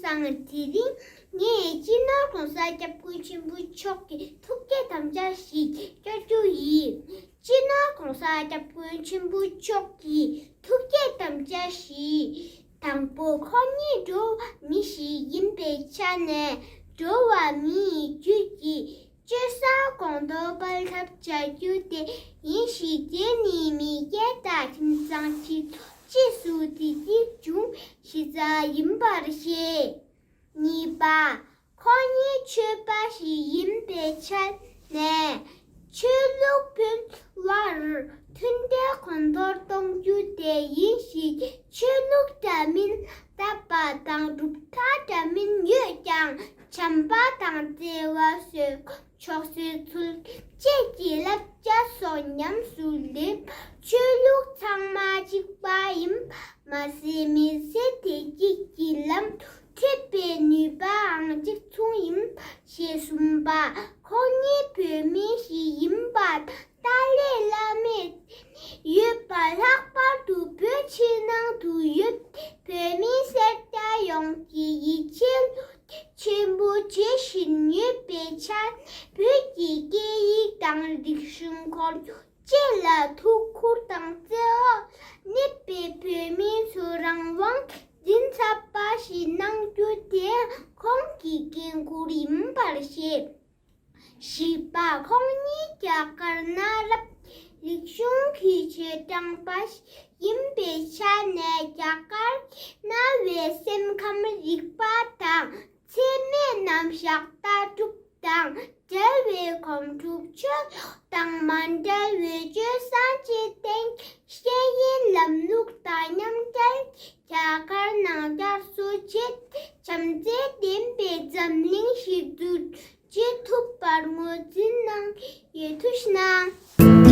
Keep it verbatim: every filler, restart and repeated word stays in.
དང་། དེ་རིང་ངས་སྤྱི་ནོར་༸གོང་ས་༸སྐྱབས་མགོན་ཆེན་པོ་མཆོག་གི་ཐུགས་བསྐྱེད་དམ་བཅའ་ཞིག་བསྐྱར་ཞུ་ཡིན། སྤྱི་ནོར་༸གོང་ས་༸སྐྱབས་མགོན་ཆེན་པོ་མཆོག་གི་ཐུགས་བསྐྱེད་དམ་བཅའ་ཞིག་དང་པོ། ཁོང་ཉིད་འགྲོ་བ་མི་ཞིག་ཡིན་པའི་ཆ་ནས། འགྲོ་བ་མི་ཡི་རྒྱུད་ཀྱི་སྤྱོད་བཟང་གོང་མཐོར་སྤེལ་ཐབས་བྱ་རྒྱུ་དེ་ཡིན་ཞིང་། དེ་ནི་མི་སྒེར་དང་ཁྱིམ་ཚང་གཅིག་རྗེས་སུ་དེ་གཅིག་མཇུག་གཞི་རྩ་ཡིན་པར་བཤད། གཉིས་པ། ཁོང་ཉིད་ཆོས་པ་ཞིག་ཡིན་པའི་ཆ་ནས། ཆོས་ལུགས་ཕན་བར་མཐུན་འབྲེལ་གོང་མཐོར་གཏོང་རྒྱུ་དེ་ཡིན་ཞིང་། ཆོས་ལུགས་འདྲ་མིན་དད་པ་དང་གྲུབ་མཐའ་འདྲ་མིན་ཡོད་ཀྱང་། བྱམས་པ་དང་བརྩེ་བ་བཟོད་སྒོམ། ཆོག་ཤེས་ཚུལ་ཁྲིམས་བཅས་ཀྱི་བསླབ་བྱ་སོགས་ཉམས་སུ་ལེན། ཆོས་ལུགས་ཚང་མ་གཅིག་པ་ཡིན་མ་ཟད། མི་ཚེ་དེ་གཅིག་གི་ལམ་འཁྲིད་པའི་ནུས་པའང་གཅིག་མཚུངས་ཡིན། ཞེས་གསུངས་པ། ཁོང་ཉིད་བོད་མི་ཞིག་ཡིན་པ། ཏཱ་ལའི་བླ་མས་ཡོད་པ་ལྷག་པར་དུ་བོད་ཕྱི་ནང་དུ་ཡོད་བོད་མི་སེར་སྐྱ་ཡོངས་ཀྱིས་ཡིད་ཆེས་ཆེན་པོ་བྱེད་བཞིན་ཡོད་པའི་ཆ། བོད་ཀྱི་སྐད་ཡིག་དང་རིག་གཞུང་ཁོར་ཡུག་བཅས་ལ་ཐུགས་ཁུར་དང་བརྩེ་བ་གནས་པའི་བོད་མི་ཚོར་རང་དབང་འཛིན་ཚར་བ་ཞིག་གནང་རྒྱུ་དེ་ཁོང་གི་འགན་ཁུར་ཡིན་པར་བཤད། བཞི་པ། ཁོང་ཉིད་རྒྱ་གར་གནའ་རབས་རིག་གཞུང་གི་ཆེད་དྲངས་པ་ཞིག་ཡིན་པའི་ཆ་ནས། རྒྱ་གར་གནའ་བོའི་སེམས་ཁམས་རིག་པ་དང་། འཚེ་མེད་རྣམ་གཞག་ལྟ་གྲུབ་དང་འབྲེལ་བའི་སྒོམ་སྒྲུབ་ཆོས་དང་མ་འབྲེལ་བའི་སྤྱོད་བཟང་སྤྱིར་བསྟན། བཤེས་གཉེན་ལམ་ལུགས་དང་མཉམ་འབྲེལ་རྒྱ་གར་ནང་བསྐྱར་གསོ་བྱེད། བྱམས་བརྩེ་ལྡན་པའི་འཛམ་གླིང་ཞིག་འཛུགས་བྱེད་ཐུབ་པར་ངོས་འཛིན་གནང་ཡོད་ཐུགས་གནང་།